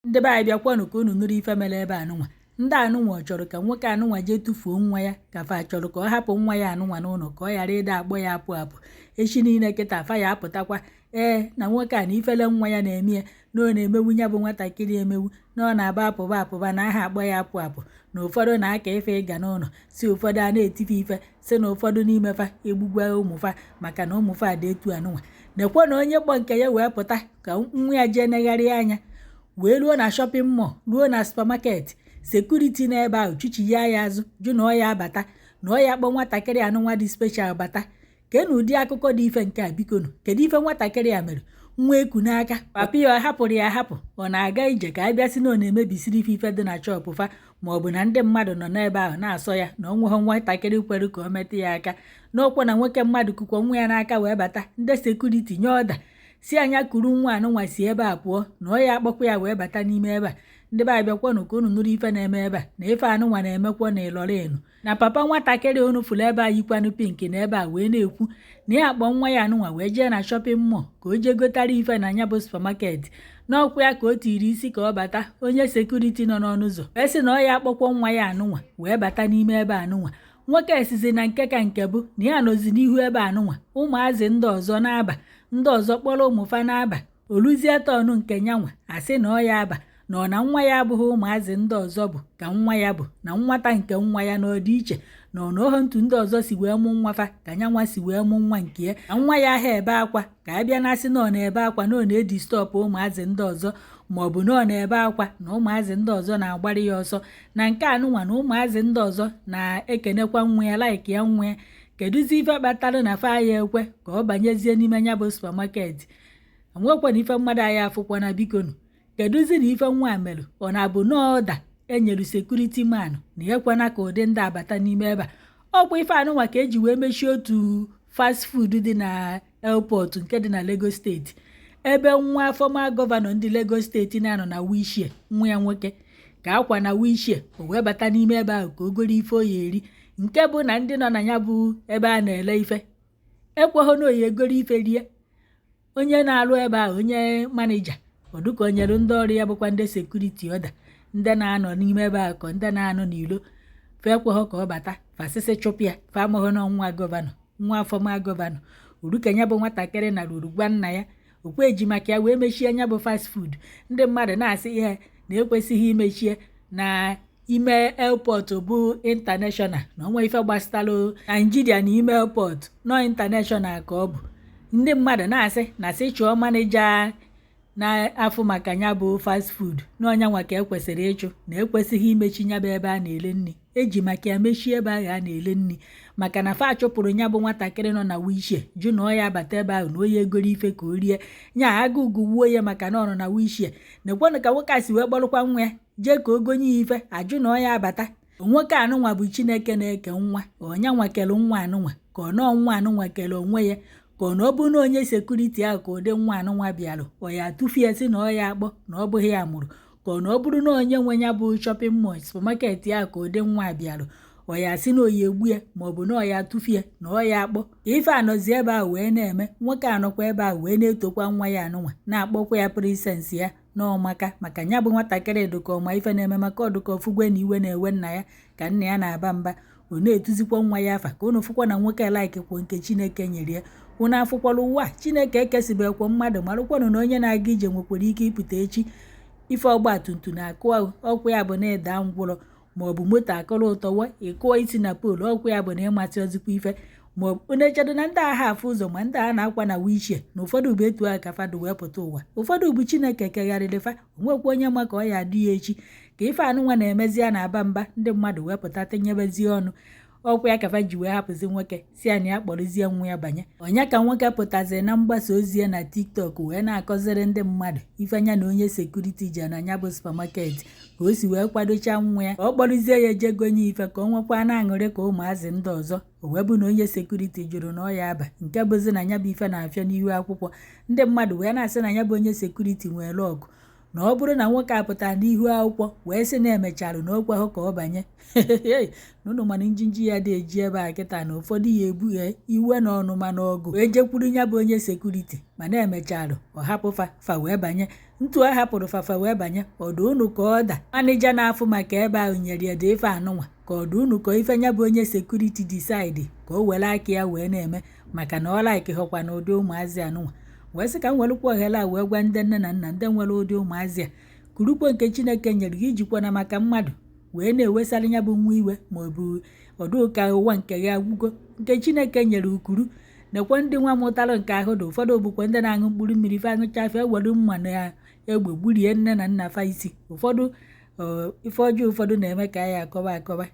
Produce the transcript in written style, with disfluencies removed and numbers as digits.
Ndị be anyị, bịakwanụ ka unu nụrụ ife mere ebe anụnwa. Ndị anụnwa ọ chọrọ ka nwoke anụnwa jee tụfuo nwa ya, ka fa chọrọ ka ọ hapụ nwa ya anụnwa n'ụlọ, ka ọ ghara ịda akpọ ya apụ apụ echi niile. Kịta fa ya apụtakwa. Ee, na nwoke a na ifele nwa ya na-eme ya, na ọ na-emewu ya bụ nwatakịrị emewu, na ọ na-aba apụba apụba, na aha akpọ ya apụ apụ, na ụfọdụ na-aka ife ịga n'ụlọ si, ụfọdụ a na-etife ife si na ụfọdụ n'ime fa egbugwa ụmụfa, maka na ụmụfa dị etu anụnwa. Nekwa na onye kpọ nke ya wee pụta ka nwa ya jee negharị anya, wee ruo na shopping mall, ruo na supermarket, security n'ebe ahụ chụchiya ya azụ, jụ na ọ ya abata, na ọ ya akpọ nwatakịrị anụnwa dị special bata. Kee na ụdị akụkọ dị ife nke a? Bikonu, kedu ife nwatakịrị a mere? Nwa eku n'aka papa ya, ọ hapụrụ ya ahapụ, ọ na-aga ije, ka a bịa sị na ọ na-emebisiri ife ife dị na shop fa, ma ọ bụ na ndị mmadụ nọ n'ebe ahụ na-asọ ya, na ọ nweghị nwatakịrị kwere ka ọ metụ ya aka n'ọkwa. Na nwoke mmadụ kukwa nwa ya n'aka wee bata, ndị security nye ọda si anya kuru nwa anụnwa si ebe a pụọ, na ọ ya akpọkwa ya wee bata n'ime ebe a. Ndị be anyị, bịakwanụ ka unu nụrụ ife na-eme ebe a, na ife anụnwa na-emekwa na Ịlọrịnụ, na papa nwatakịrị unu fụrụ ebe a yikwanụ pink na ebe a wee na-ekwu na ya akpọ nwa ya anụnwa wee jee na shopping mall ka o jee gotara ife na ya bụ supermarket. N'ọkwa ya ka o tiri isi ka ọ bata, onye security nọ n'ọnụ ụzọ wee sị na ọ ya akpọkwọ nwa ya anụnwa wee bata n'ime ebe anụnwa. Nwoke esizi na nke ka nke bụ na ya nọzi n'ihu ebe anụnwa, ụmụazị ndị ọzọ na-aba, ndị ọzọ kpọrọ ụmụfa na-aba, oluzie turn nke nyanwa, asị na ọ ya aba, na ọ na nwa ya abụghị ụmụazị ndị ọzọ bụ ka nwa ya bụ, na nwata nke nwa ya na ọ dị iche, na ọ na oho ntu ndị ọzọ si wee mụ nwa fa ka nyanwa si wee mụ nwa nke ya, na nwa ya ahụ ebe akwa, ka a bịa na asị na ọ na-ebe akwa, na ọ na-edisturb ụmụazị ndị ọzọ, ma ọ bụ na ọ na-ebe akwa na ụmụazị ndị ọzọ na-agbara ya ọsọ, na nke anụnwa na ụmụazị ndị ọzọ na-ekenekwa nwa ya, like ya nwa ya. Kedụzi ife kpatara na fa ya ekwe ka ọ banyezie n'ime ya bụ supermarket? Onwekwana ife mmadụ anyị afụkwana. Bikonu, kedụzi na ife nwa a mere? Ọ na-abụ n'ọda enyere security man na ekwana ka ụdị ndị abata n'ime ebe a? Ọkwa ife anụnwa ka eji wee mechie otu fast food dị na airport nke dị na Lagos Steeti, ebe nwa former governor ndị Lagos Steeti na-anọ na wheelchair. Nwa ya nwoke ka akwa na wheelchair, o wee bata n'ime ebe ahụ ka o goro ife oyi eri, nke bụ na ndị nọ na ya bụ ebe a na-ele ife ekweghị na oyi egoro ife rie. Onye na-arụ ebe ahụ, onye manager, ọdụka o nyere ndị ọrụ ya bụkwa ndị security order, ndị na-anọ n'ime ebe ahụ ka ndị na-anọ n'ilo fe ekweghị ka ọ bata. Fasịsị chụpụ ya, fa amaghị na nwa governor, nwa former governor urukenya bụ nwatakịrị na ruru gwa nna ya okwu eji maka ya wee mechie anya bụ fast food. Ndị mmadụ na-asị ihe na ekwesịghị imechie na ime airport bụ international, na onwe ife gbasara Naijiria na ime airport nọ international ka ọ bụ. Ndị mmadụ na-asị na sị chụọ manager na-afụ maka ya bụ fast food, na ọnya nwa ka ekwesịrị ịchụ, na ekwesịghị imechi ya bụ ebe a na-ele nri. Eji maka ya mechie ebe ahụ a na-ele nri maka na fa chụpụrụ ya bụ nwatakịrị nọ na wheelchair, jụ na ọ ya abata ebe ahụ, na onye egoro ife ka o rie nya agụụ gụgbuo ya, maka na ọ nọ na wheelchair. Nekwanụ ka nwoke a si wee kpọrọkwa nwa ya jee ka o gonye ya ife, ajụ na ọ ya abata. Nwoke anụnwa bụ Chineke na-eke nwa, ọnya nwa kere nwa anụnwa, ka ọ nọọ nwa anụnwa kere onwe ya, ka ọ na ọ bụ na onye security ahụ ka ụdị nwa anụnwa bịarụ, ọ ya atụfie sị na ọ ya akpọ na ọ bụghị ya mụrụ, ka ọ na ọ bụrụ na onye nwe ya bụ shopping mall, supermarket ahụ ka ụdị nwa bịarụ, ọ ya sị na oyi egbu ya, ma ọ bụ na ọ ya atụfie na ọ ya akpọ. Ife anọzi ebe ahụ wee na-eme, nwoke anọkwa ebe ahụ wee na-etokwa nwa ya anụnwa, na-akpọkwa ya princess ya n'ọmaka, maka ya bụ nwatakịrị dụka ọma ife na-eme, maka ọdụka ọfụgwe na iwe na-ewe nna ya ka nna ya na-aba mba, ọ na-etuzikwa nwa ya afa. Ka unu fụkwa na nwoke laikikwa nke Chineke nyere ya. Unu afụkwala ụwa Chineke ekesibekwa mmadụ, marụkwanụ na onye na-aga ije nwekwara ike ịpụta echi, ife ọgba tum tum na-akụ ọkwa ya bụ na ịda ngwụrọ, maọbụ moto akọrọ ụtọwa, ịkụọ isi na pole, ọkwa ya bụ na ịmasị ozikwa ife, maọbụ unu echedo na ndị agha afụ ụzọ, ma ndị a na-akwa na wheelchair, na ụfọdụ bụ etu a ka fadụ wee pụta ụwa. Ụfọdụ bụ Chineke kegharịrị fa, onwekwa onye ma ka ọ ya adị ya echi. Ka ife anụnwa na-emezi ya na-aba mba, ndị mmadụ wee pụta tinyebezie ọnụ ọkwa ya kafa ji wee hapụzi nwoke, si ya na ya kpọrọzie nwa ya banye. Ọnya ka nwoke pụtazi na mgbasa ozi ya na TikTok wee na-akọziri ndị mmadụ ife anya na onye security ji na ya bụ supermarket, ka o si wee kwadochaa nwa ya ka ọ kpọrọzie ya jee gonye ife, ka ọ nwekwa na-aṅụrị ka ụmụazị ndị ọzọ. O wee bụ na onye security jụrụ na ọ ya aba, nke bụzi na ya bụ ife na-afịa n'ihu akwụkwọ. Ndị mmadụ wee na-asị na ya bụ onye security nwere ọgụ, na Na ọ bụrụ na nwoke a pụtara n'ihu akwụkwọ wee sị na emechara na o kweghị ka ọ banye na ụnụ, mana njinji ya dị eji ebe a kịta, na ụfọdụ ya ebughe iwe na ọnụma na ọgụ wee jekwuru ya bụ onye security. Mana emechara ọ hapụ fa, fa wee banye. Ntu a hapụrụ fa, fa wee banye. Ọdụ unu ka ọ da manager na-afụ maka ebe ahụ nyere ya dị ife anụnwa, ka ọdụ unu ka ife nya bụ onye security decide ka o were aka ya wee na-eme, maka na ọ like hụkwa na ụdị ụmụazị anụnwa. Wee sị ka m werekwa ohere a wee gwa ndị nne na nna ndị nwere ụdị ụmụazị a, kurukwo nke Chineke nyere gị, ijikwana maka mmadụ wee na-ewesara ya bụ nwa iwe, ma ọ bụ ọdụ ka ụwa nke gị agwụgo. Nke Chineke nyere ukuru nekwe ndị nwa mụtara nke ahụ dị. Ụfọdụ bụkwa ndị na-aṅụ mkpụrụ mmiri, fe aṅụcha fe ewere mma na egbe gburie nne na nna fa isi. Ụfọdụ ife ọjọọ ụfọdụ na-eme ka anyị akọba akọba.